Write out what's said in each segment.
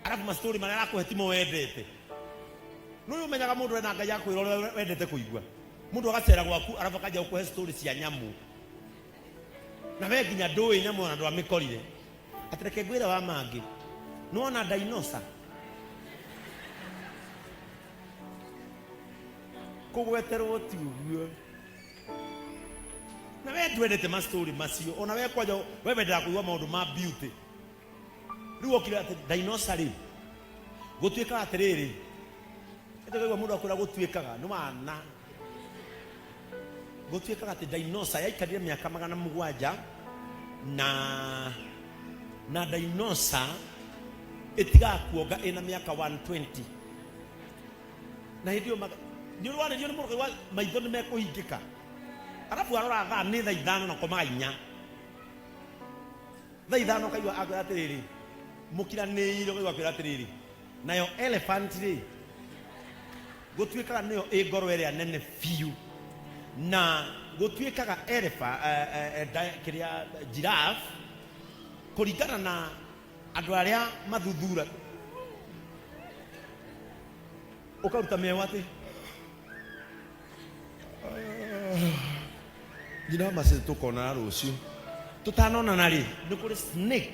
Arabu mastori marĩa arakũhe timo wendete. Nĩ ũmenyaga mũndũ ena Ngai akwĩra ũrĩa wendete kũigua. Mũndũ agacera gwaku arabu akanjia gũkũhe story cia nyamũ. Na we nginya ndũĩ nyamũ ona ndwamĩkorire. Atĩ reke ngwĩre wa mangĩ. Nĩwona dinosaur? Kũgweterwo ti ũguo. Na we ndwendete ma story macio. Ona we kwanja we wendaga kũigua maũndũ ma beauty. Rĩu okire atĩ dinosaur rĩ, gũtuĩkaga atĩrĩrĩ, ĩtũkaigua mũndũ akwĩra gũtuĩkaga nĩ wana. Gũtuĩkaga atĩ dinosaur yaikarire mĩaka 700 na dinosaur ĩtigaga kuonga ĩna mĩaka 120. Na hĩndĩ ĩyo nĩ ũrwarĩrio nĩ mũndũ ũkaigua maitho nĩ mekũhingĩka. Arabu arora thaa nĩ thaa ithano na koma inya. Thaa ithano ũkaigua akwĩra atĩrĩrĩ, mũkiranĩire ũkaigua akwĩra atĩrĩrĩ, nayo elephant rĩ, gũtuĩkaga nĩyo ĩ ngoro ĩrĩa nene biũ, na gũtuĩkaga kĩrĩa giraffe, kũringana na andũ arĩa mathuthura, ũkaruta mĩeũ atĩ nyina wa macĩ tũkonana rũciũ tũtanonana rĩ nĩ kũrĩ snake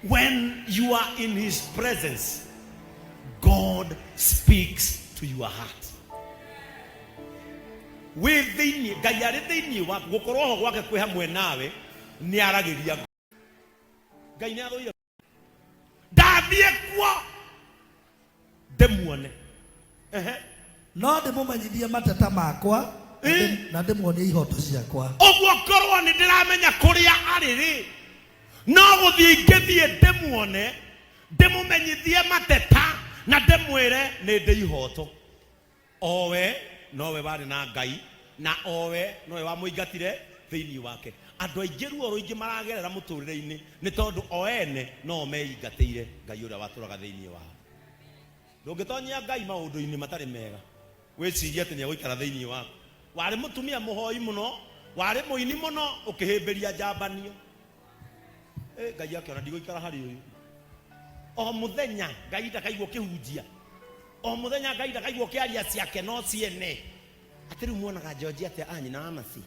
When you are in his presence, God speaks to your heart. Wĩ thĩinĩ, Ngai arĩ thĩinĩ waku, gũkorwo ho gwake kwĩ hamwe nawe, nĩ aragĩria. Ngai nĩ athũire. Ndathiĩ kuo ndĩmuone. Ehe. No ndĩmũmenyithie mateta makwa na na ndĩmuonie ihooto ciakwa. Ũguo korwo nĩ ndĩramenya kũrĩa arĩ rĩ, no gũthiĩ ingĩthiĩ ndĩmuone, ndĩmũmenyithie mateta na ndĩmwĩre nĩ ndĩ ihooto. O we nowe warĩ na Ngai, na o we nowe wamũingatire thĩinĩ wake. Andũ aingĩ ruo rũingĩ maragerera mũtũrĩre-inĩ nĩ tondũ o ene no o meingatĩire Ngai ũrĩa watũraga thĩinĩ wao. Ndũngĩtonyia Ngai maũndũ-inĩ matarĩ mega wĩcirie atĩ nĩegũikara thĩinĩ waku. Warĩ mũtumia mũhoi mũno, warĩ mũini mũno, ũkĩhĩmbĩria njambanio. Eh, Ngai akĩona ndigũikara harĩ ũyũ. O mũthenya Ngai ndakaigua ũkĩhunjia. O mũthenya Ngai ndakaigua ũkĩaria ciake no ciene. Atĩ rĩu muonaga George atĩa a nyina wa Masi?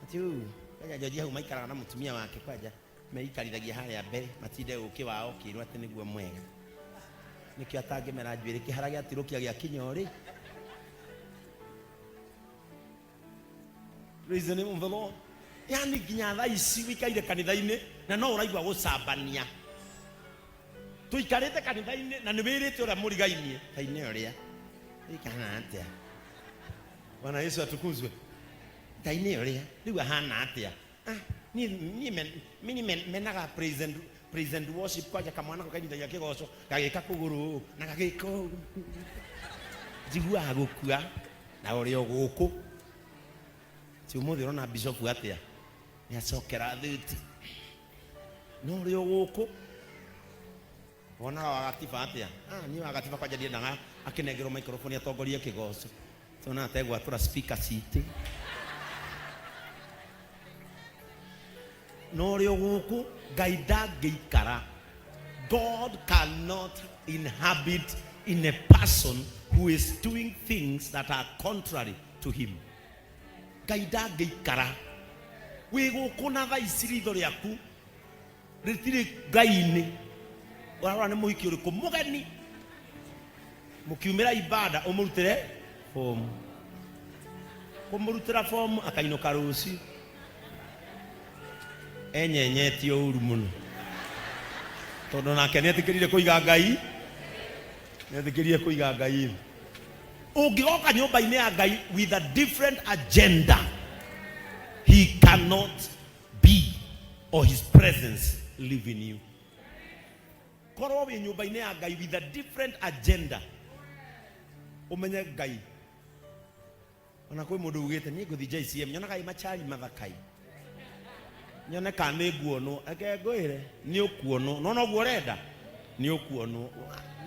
Atĩ ũũ, kwanja George hau maikaraga na mũtumia wake kwanja meikarithagia harĩa mbere matinde ũkĩ wao ũkĩrwo atĩ nĩguo mwega. Nĩkĩo atangĩmera njuĩrĩ kĩhara gĩatirũkia gĩakinya ũrĩ. Praise the name of the Lord. Yani nginya thaa ici wikaire kanitha-inĩ na no ũraigua gũcambania. Tũikarĩte kanitha-inĩ na nĩ wĩrĩte ũrĩa mũrigainie kaine ũrĩa ĩkahana atĩa. Bwana Yesu atukuzwe. Kaine ũrĩa rĩu ahana atĩa. Ah, niĩ niĩ men- mimi menaga praise and worship kwanja kamwana ko kainithagia kĩgoco gagĩka kũgũrũ na gagĩka ũũ. Njiguaga gũkua na ũrĩ o gũkũ. Ti ũmũthĩ ũrona bishop atĩa? Nĩ acokera thuti. No ũrĩ o gũkũ. Wonaga wagatiba atĩa? Ah, niĩ wagatiba kwanja ndiendaga akĩnengerwo microphone atongorie kĩgoco. Tuonaga ta egwatũra speaker citũ. No ũrĩ o gũkũ, Ngai ndangĩikara. God cannot inhabit in a person who is doing things that are contrary to him. Ngai ndangĩikara. Wĩ gũkũ na thaa ici ritho rĩaku rĩtirĩ Ngai-inĩ. Ũrarora nĩ mũhiki ũrĩkũ mũgeni mũkiumĩra ibada ũmũrutĩre fomu. Kũmũrutĩra fomu akainũka rũciũ enyenyetie ũru mũno tondũ nake nĩetĩkĩrire kũiga Ngai, nĩetĩkĩrire kũiga Ngai. Ũngĩgoka nyũmba-inĩ ya Ngai with a different agenda, he cannot be or his presence live in you. Korwo wĩ nyũmba-inĩ ya Ngai with a different agenda, ũmenye Ngai. Ona kwĩ mũndũ ugĩte niĩ ngũthiĩ JCM nyonaga ĩ machari mathakai, nyone kana nĩ nguonwo. Reke ngwĩre nĩ ũkuonwo, no noguo ũrenda nĩ ũkuonwo,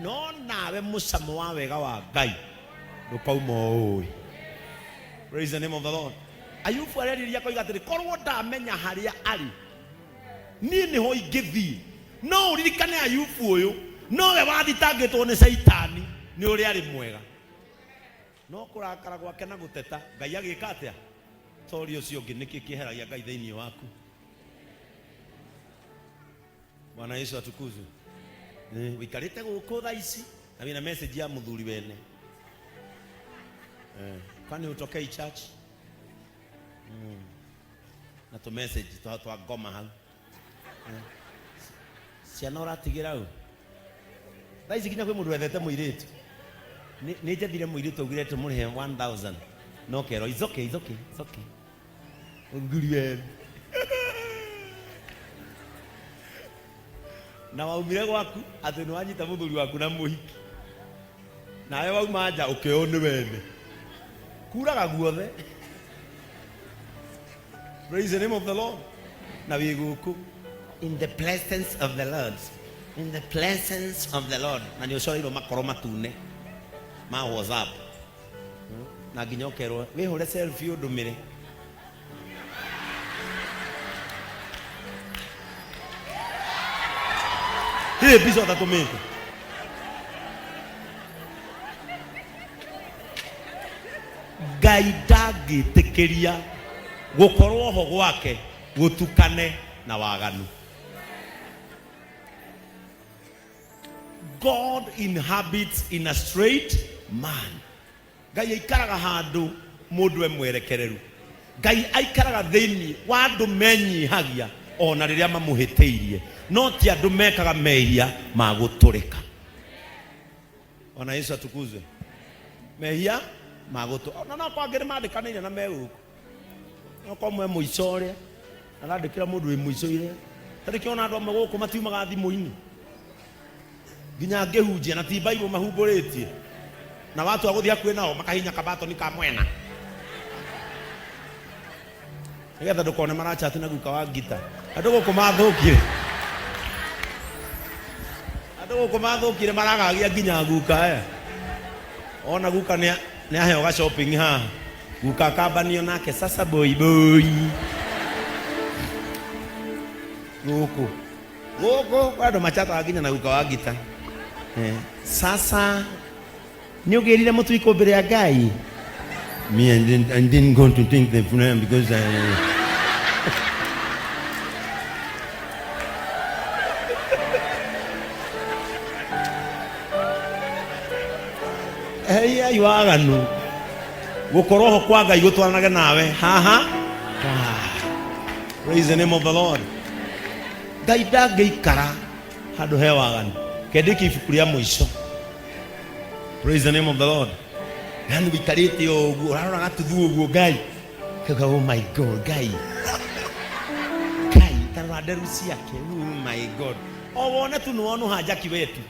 no nawe mũcamo wa wega wa Ngai ndũkauma ũũĩ. Praise the name of the Lord. Ayubu arerĩria akoiga atĩrĩ, korwo ndamenya harĩa arĩ niĩ nĩho ingĩthiĩ. No ũririkane Ayubu ũyũ nowe wathitangĩtwo nĩ Caitani nĩ ũrĩa arĩ mwega, no kũrakara gwake na gũteta Ngai agĩka atĩa? Tori ũcio ũngĩ, nĩkĩ kĩeheragia Ngai thĩinĩ waku? Bwana Yesu atukuzwe. Wikarĩte gũkũ thaa ici na wĩna message ya mũthuri wene. Kwani utokei church? Na tũ message twa ngoma hau. Ciana ũratigĩra ũ? Thaa ici nginya kwĩ mũndũ wethete mũirĩtu. Nĩ njethire mũirĩtu augire tũmũrĩhe 1000 no kerwo it's okay, it's okay, it's okay. Mũthuri wene. Na waumire gwaku atĩ nĩ wanyita mũthuri waku na mũhiki. Nawe wauma nja ũkĩoywo nĩ wene. Kuraga guothe. Praise the name of the Lord. Na wĩ gũkũ. In the presence of the Lord. In the presence of the Lord. Na nĩ ũcoreirwo makoro matune ma WhatsApp. Na nginya ũkerwo wĩhũre selfie ũndũmĩre. Hĩ mbica ũtatũmĩte. Ngai ndangĩtĩkĩria gũkorwo ho gwake gũtukane na waganu. God inhabits in a straight man. Ngai aikaraga handũ mũndũ e mwerekereru. Ngai aikaraga thĩinĩ wa andũ menyihagia ona rĩrĩa mamũhĩtĩirie, no ti andũ mekaga mehia ma gũtũrĩka. Bwana Yesu atukuzwe. Mehia ma gũtũ ona no kwangĩ nĩ mandĩkanĩire na me gũkũ. No kwa mwe mũico ũrĩa arandĩkĩra mũndũ wĩ mũico ire. Tarĩ kĩona andũ amwe gũkũ matiumaga thimũ-inĩ. Nginya ngĩhunjia na ti Bible mahumbũrĩtie. Na watua gũthiĩ hakuhĩ nao makahinya kabatoni ka mwena. Nĩgetha ndũkone marachati na guka wa ngita. Andũ gũkũ mathũkire. Andũ gũkũ mathũkire maragagia nginya guka aya. Ona guka nĩ aheo ga shopping haha. Guka akambanio nake sasa boy boy. Gũkũ. Gũkũ kwa andũ machataga nginya na guka wa ngita. Sasa nĩ ũgĩrire mũtu ikũmbĩ rĩa Ngai. Me, I didn't go to drink the flame because I... Ehiai waganu gũkorwo ho kwa Ngai gũtwaranage nawe haha. Praise the name of the Lord. Ngai ndangĩikara handũ he waganu. Kendĩki ibuku rĩa mũico. Praise the name of the Lord. Yani wikarĩte ũguo ũrarora gatuthu ũguo Ngai. Kauga oh my God Ngai. Ngai tarora nderu ciake. Oh my God. O wone tu nĩwonũha Jackie wetu.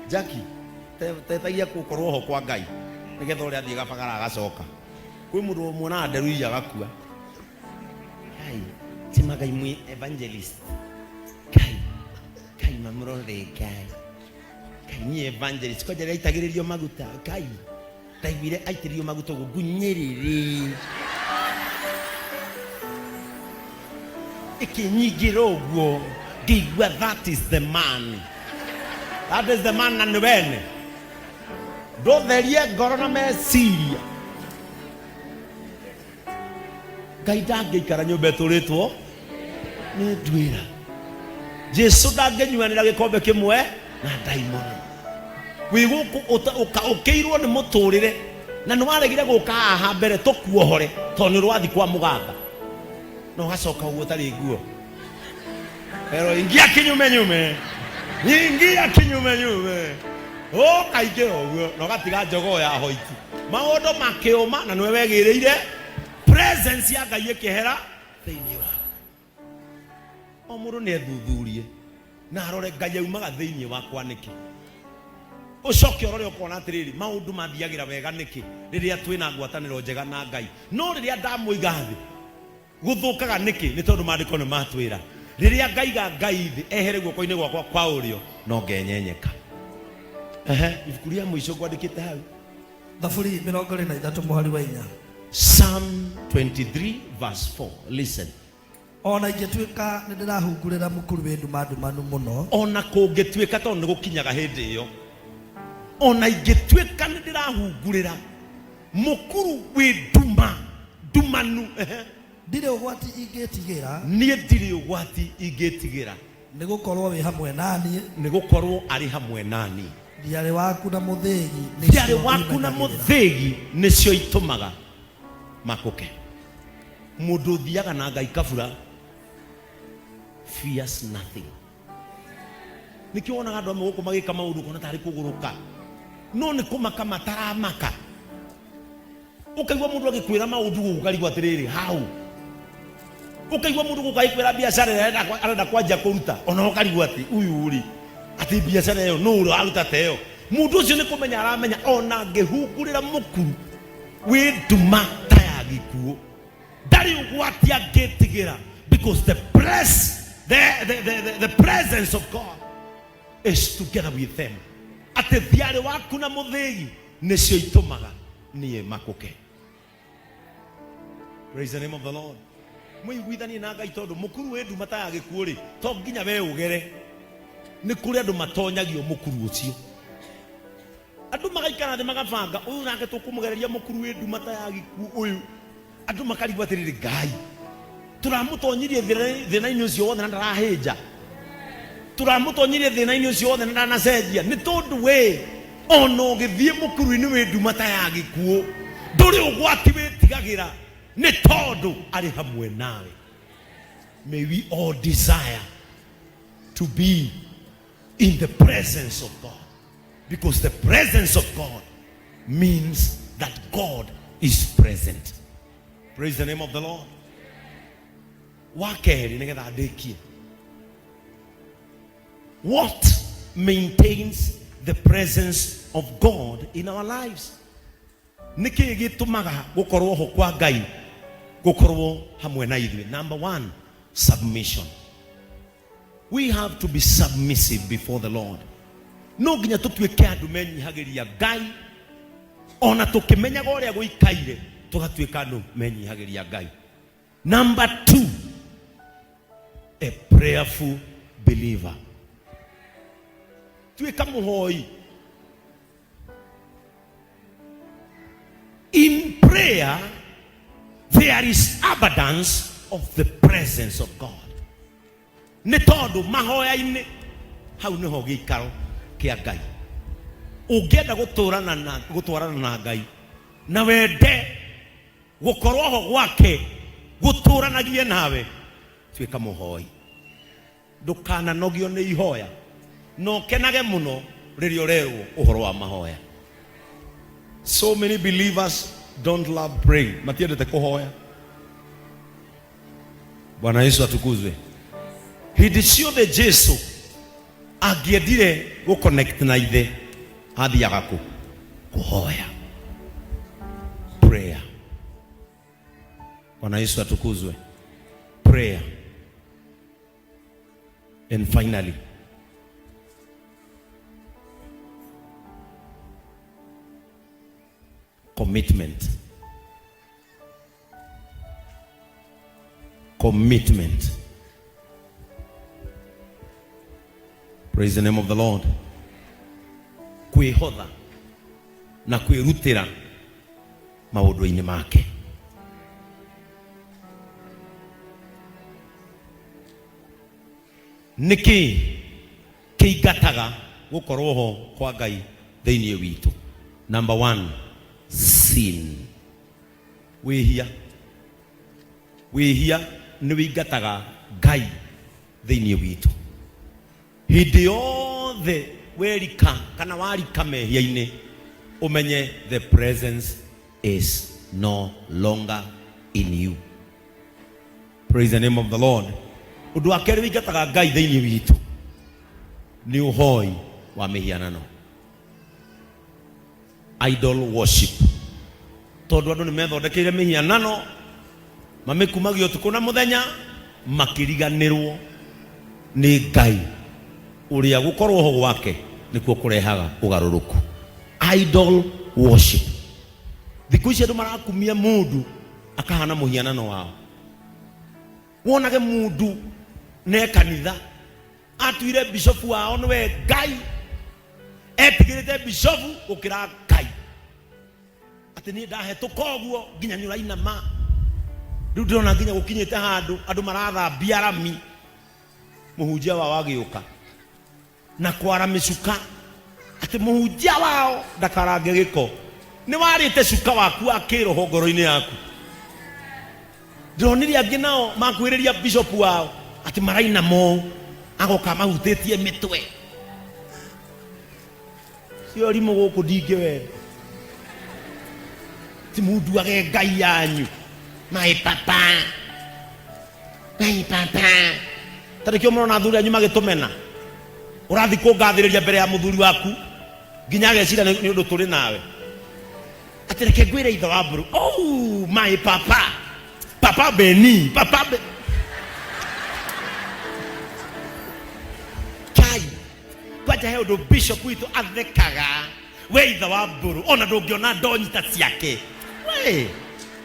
Jackie tetagia gũkorwo ho kwa Ngai nĩgetha ũrĩa athiĩ gabagara agacoka. Kwĩ mũndũ ũmuonaga nderu iria agakua. Ngai tima Ngai mwĩ evangelist. Ngai Ngai mamũrore Ngai. Ngai niĩ evangelist kwanja rĩrĩa aitagĩrĩrio maguta Ngai ndaiguire aitĩrĩrio maguta ũguo ngunyĩrĩrĩ ĩkĩnyingĩra ũguo ngĩigua that is the man, that is the man na nĩ wene ndũtherie ngoro na meciria. Ngai ndangĩikara nyũmba ĩtũrĩtwo nĩ nduĩra. Jesu ndangĩnyuanĩra gĩkombe kĩmwe na ndaimono. Wĩ gũkũ ũkĩirwo nĩ mũtũrĩre na nĩ waregire gũka haha mbere tũkuohore tondũ nĩ ũrathiĩ kwa mũganga na ũgacoka ũguo ũtarĩ nguo. Pero ingia kinyume nyume, ingia kinyume nyume, ũkaingĩra ũguo na ũgatiga njogoo ya hoiti. Maũndũ makĩũma na nĩwe wegĩrĩire presence ya Ngai ĩkĩehera thĩinĩ waku. O mũndũ nĩ ethuthurie na arore Ngai aumaga thĩinĩ wakwa nĩkĩ. Ũcoke ũrore ũkona atĩrĩrĩ, maũndũ mathiagĩra wega nĩkĩ rĩrĩa twĩna ngwatanĩro njega na Ngai, no rĩrĩa ndamũiga thĩ gũthũkaga nĩkĩ? Nĩ tondũ maandĩko nĩ matwĩra rĩrĩa ngaiga Ngai thĩ ehere guoko-inĩ gwakwa kwa ũrĩo no ngenyenyeka. Ehe, ibuku rĩa mũico ngwandĩkĩte hau. Thaburi 23 mũhari wa 4. Psalm 23 verse 4. Listen. Ona ingĩtuĩka nĩ ndĩrahungurĩra mũkuru wĩ nduma ndumanu mũno. Ona kũngĩtuĩka tondũ nĩ gũkinyaga hĩndĩ ĩyo. Ona ingĩtuĩka nĩ ndĩrahungurĩra mũkuru wĩ nduma ndumanu. Ehe. Ndirĩ ũgwati ingĩtigĩra. Niĩ ndirĩ ũgwati ingĩtigĩra. Nĩ gũkorwo wĩ hamwe na niĩ. Nĩ gũkorwo arĩ hamwe na niĩ. Thiarĩ waku na mũthĩgi Thiarĩ nĩcio waku na imenyagĩrĩra. Mũthĩgi nĩcio itũmaga makũke. Mũndũ ũthiaga na Ngai kabura fears nothing. Nĩkĩo wonaga andũ amwe gũkũ magĩka maũndũ ũkona tarĩ kũgũrũka, no nĩ kũmaka mataramaka. Ũkaigua mũndũ agĩkwĩra maũndũ gũkũ ũkarigwo atĩrĩrĩ how. Ũkaigua mũndũ gũkũ agĩkwĩra biacara ĩrĩa arenda kwanjia kũruta, ona ũkarigwo atĩ ũyũ rĩ, atĩ biacara ĩyo nũ ũraruta ta ĩyo. Mũndũ ũcio nĩ kũmenya aramenya ona angĩhungurĩra mũkuru wĩ nduma ta ya gĩkuũ, ndarĩ ũgwati angĩtigĩra, because the, press, the presence of God is together with them. Atĩ thiarĩ waku na mũthĩgi nĩcio itũmaga niĩ makũke. Praise the name of the Lord. Mũiguithanie na Ngai tondũ mũkuru wĩ nduma ta ya gĩkuũ rĩ, to nginya we ũgere. Nĩ kũrĩ andũ matonyagio mũkuru ũcio. Andũ magaikara thĩ magabanga, ũyũ nake tũkũmũgereria mũkuru wĩ nduma ta ya gĩkuũ ũyũ. Andũ makarigwo atĩrĩrĩ, Ngai tũramũtonyirie thĩna-inĩ ũcio wothe na ndarahĩnja, tũramũtonyirie thĩna-inĩ ũcio wothe na ndanacenjia. Nĩ tondũ we ona ũgĩthiĩ mũkuru-inĩ wĩ nduma ta ya gĩkuũ ndũrĩ ũgwati wĩtigagĩra, nĩ tondũ arĩ hamwe nawe. May we all desire to be in the presence of God, because the presence of God means that God is present. Praise the name of the Lord. Wa kerĩ, nĩgetha ndĩkie, what maintains the presence of God in our lives? Nĩkĩ gĩtũmaga gũkorwo ho kwa Ngai gũkorwo hamwe na ithuĩ? Number one, submission. We have to be submissive before the Lord. No nginya tũtuĩke andũ menyihagĩria Ngai, ona tũkĩmenyaga ũrĩa gũikaire, tũgatuĩka andũ menyihagĩria Ngai. Number two, a prayerful believer. Tuĩka mũhoi. In prayer there is abundance of the presence of God. Nĩ tondũ mahoya-inĩ hau nĩho gĩikaro kĩa Ngai. Ũngĩenda gũtũrana na gũtwarana na Ngai na wende gũkorwo ho gwake gũtũranagie nawe, tuĩka mũhoi. Ndũkananogio nĩ ihoya, na ũkenage mũno rĩrĩa ũrerwo ũhoro wa mahoya. So many believers don't love praying, matiendete kũhoya. Bwana Yesu atukuzwe. Hĩndĩ ciothe Jesu angĩendire gũconnect na ithe, athiaga kũ? Kũhoya. Prayer. Bwana Yesu atukuzwe. Prayer. And finally, commitment. Commitment. Praise the name of the Lord. Kwĩhotha na kwĩrutĩra maũndũ-inĩ make. Nĩkĩ kĩingataga gũkorwo ho kwa Ngai thĩinĩ witũ? Number one, sin. Wĩhia. Wĩhia nĩ wĩingataga Ngai thĩinĩ witũ. Hĩndĩ yothe werika kana warika mehia-inĩ, ũmenye the presence is no longer in you. Praise the name of the Lord. Ũndũ wa kerĩ wĩingataga Ngai thĩinĩ witũ nĩ ũhoi wa mĩhianano, idol worship. Tondũ andũ nĩ methondekeire mĩhianano, mamĩkumagia ũtukũ na mũthenya, makĩriganĩrwo nĩ Ngai ũrĩa gũkorwo ho gwake nĩkuo kũrehaga ũgarũrũku. Idol worship. Thikũ ici andũ marakumia mũndũ akahana mũhianano wao. Wonage mũndũ ne kanitha atuire bishofu wao nĩwe Ngai, etigĩrĩte bishofu gũkĩra Ngai. Atĩ niĩ ndahetũka ũguo nginya nĩ ũrainama. Rĩu ndĩrona nginya gũkinyĩte handũ andũ marathambia rami, mũhunjia wao agĩũka na kwara mĩcuka atĩ mũhunjia wao ndakarange gĩko. Nĩ warĩte cuka waku wa kĩroho ngoro-inĩ yaku. Ndĩronire angĩ nao makuhĩrĩria bishop wao atĩ marainama ũũ, agoka mahutĩtie mĩtwe. Cio rimũ gũkũ ndingĩwenda. Ti munduage ngai yanyu. My papa. My papa. Ta nĩkĩo mũrona athuri anyu magĩtũmena. Ũrathiĩ kũngathĩrĩria mbere ya mũthuri waku nginya ageciria nĩ ũndũ tũrĩ nawe. Atĩ reke ngwĩre ithe wa mbũrũ. Oh, my papa. Papa Beni, papa Be... Kai. Kwanja he ũndũ bishop witũ athekaga we ithe wa mbũrũ ona ndũngĩona ndonyi ta ciake we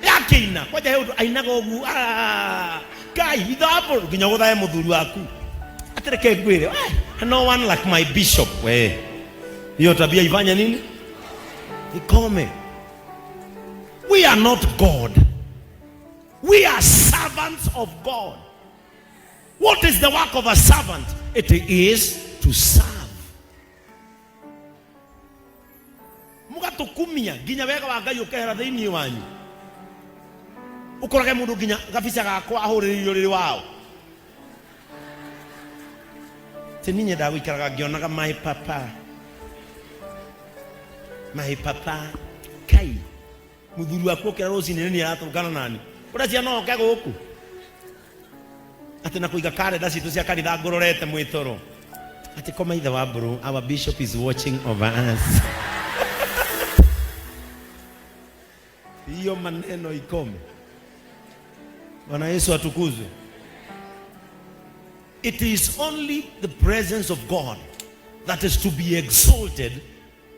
yakĩina kwanja he ũndũ ainaga ũguo. Ah, Ngai ithe wa mbũrũ nginya ũgũthae mũthuri waku atĩ reke ngwĩre we, no one like my bishop. We hiyo tabia ifanye nini ikome. We are not God, we are servants of God. What is the work of a servant? It is to serve. Mũgatũkumia nginya wega wa Ngai ũkehera thĩinĩ wanyu. Ũkorage mũndũ nginya gabica gakwa ahũrĩrĩirio rĩrĩ wao. Ti niĩ nyendaga gũikaraga ngĩonaga my papa. My papa. Kai. Mũthuri waku okĩra rũcinĩ nĩ niĩ aratũngana nani. Ũreciria no oke gũkũ? Atĩ na kũiga karenda citũ cia kanitha ngũrorete mwĩtoro. Atĩ koma ithe wa mbũrũ, our bishop is watching over us. Hiyo maneno ikome. Bwana Yesu atukuzwe. It is only the presence of God that is to be exalted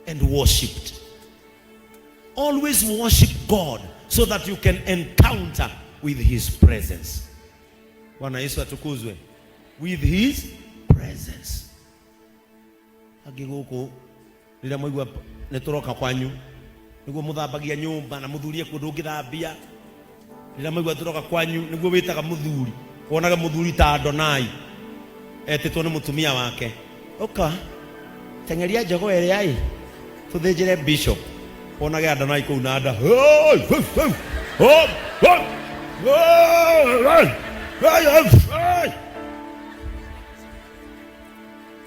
and worshipped. Always worship God so that you can encounter with his presence. Bwana Yesu atukuzwe. With his presence. Angĩ gũkũ rĩrĩa mwaigua nĩ tũroka kwanyu nĩguo mũthambagia nyũmba na mũthuri ekuo ndũngĩthambia. Rĩrĩa mwaigua tũroka kwanyu nĩguo wĩtaga mũthuri, wonage mũthuri ta Adonai etĩtwo nĩ mũtumia wake, ũka teng'eria njogoo ĩrĩa ĩ tũthĩnjĩre bishop. Wonage Adonai kũu na nda.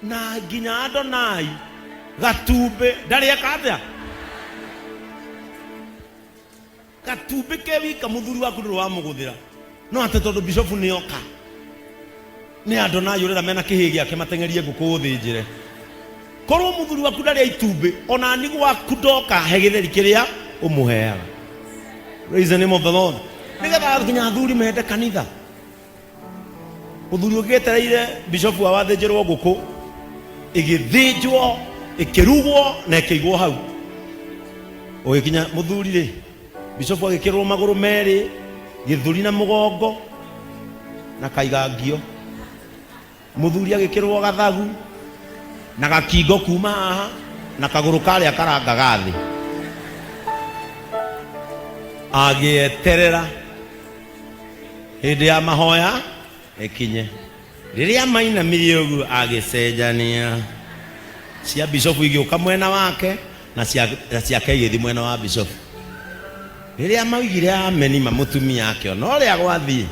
Na nginya Adonai gatumbĩ ndarĩ eka atĩa? Gatumbĩ ke wika mũthuri waku ndũrĩ wamũgũthĩra, no atĩ tondũ bishofu nĩ oka nĩ Adonai ũrera mena kĩhĩ gĩake mateng'erie ngũkũ ũthĩnjĩre. Korwo mũthuri waku ndarĩ itumbĩ ona ni gwaku ndoka he gĩtheri kĩrĩa ũmũheaga. Praise the name of the Lord. Nĩgetha nginya athuri mende kanitha. Mũthuri ũngĩ etereire bishofu wao athĩnjĩrwo ngũkũ, ĩgĩthĩnjwo, ĩkĩrugwo na ĩkĩigwo hau. Ũgĩkinya mũthuri rĩ, bishofu agĩkĩrwo magũrũ merĩ, gĩthũri na mũgongo na kaigangio. Mũthuri agĩkĩrwo gathagu na gakingo kuma haha na kagũrũ karĩa karangaga thĩ. Agĩeterera hĩndĩ ya mahoya ĩkinye. Rĩrĩa mainamirie ũguo agĩcenjania cia bishofu igĩũka mwena wake na ciake igĩthiĩ mwena wa bishofu. Rĩrĩa maugire ameni ma mũtumia akĩona ũrĩa gwathiĩ,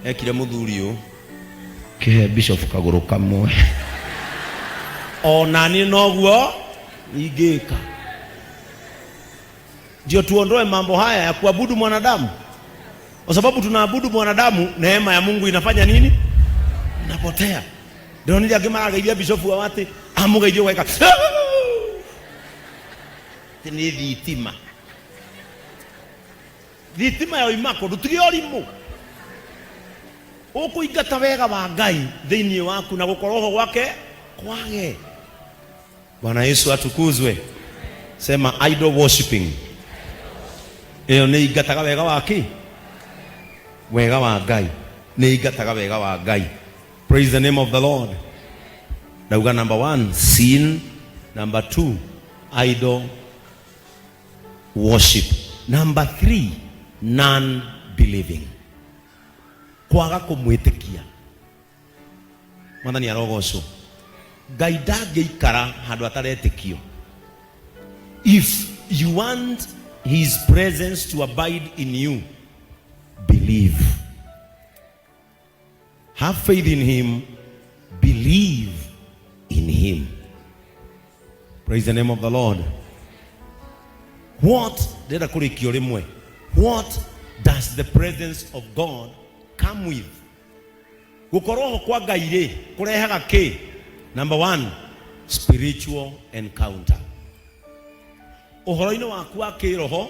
ekire mũthuri ũũ, kĩhe bishofu kagũrũ kamwe, ona niĩ noguo ingĩka. Ndio tuondoe mambo haya ya kuabudu mwanadamu, kwa sababu tunaabudu mwanadamu, neema ya Mungu inafanya nini? Inapotea. Ndĩronire angĩ marageithia bishofu wao atĩ amũgeithia ũgeka atĩ nĩ thitima. Thitima yoima kũ? Ndũtige ũrimũ. Ũkũingata wega wa Ngai thĩinĩ waku na gũkorwo ho gwake kwage. Bwana Yesu atukuzwe. Sema idol worshiping. Ĩyo nĩ ingataga wega wa kĩ? Wega wa Ngai. Nĩ ingataga wega wa Ngai. Praise the name of the Lord. Ndauga number one, sin. Number two, idol worship. Number three, non-believing. Kwaga kũmwĩtĩkia. Mwathani arogocwo. Ngai ndangĩikara handũ ataretĩkio. If you want his presence to abide in you, believe. Have faith in him, believe in him. Praise the name of the Lord. What ndĩrenda kũrĩkio rĩmwe. What does the presence of God come with? Gũkorwo ho kwa Ngai rĩ kũrehaga kĩ? Number one, spiritual encounter. Ũhoro-inĩ waku wa kĩroho.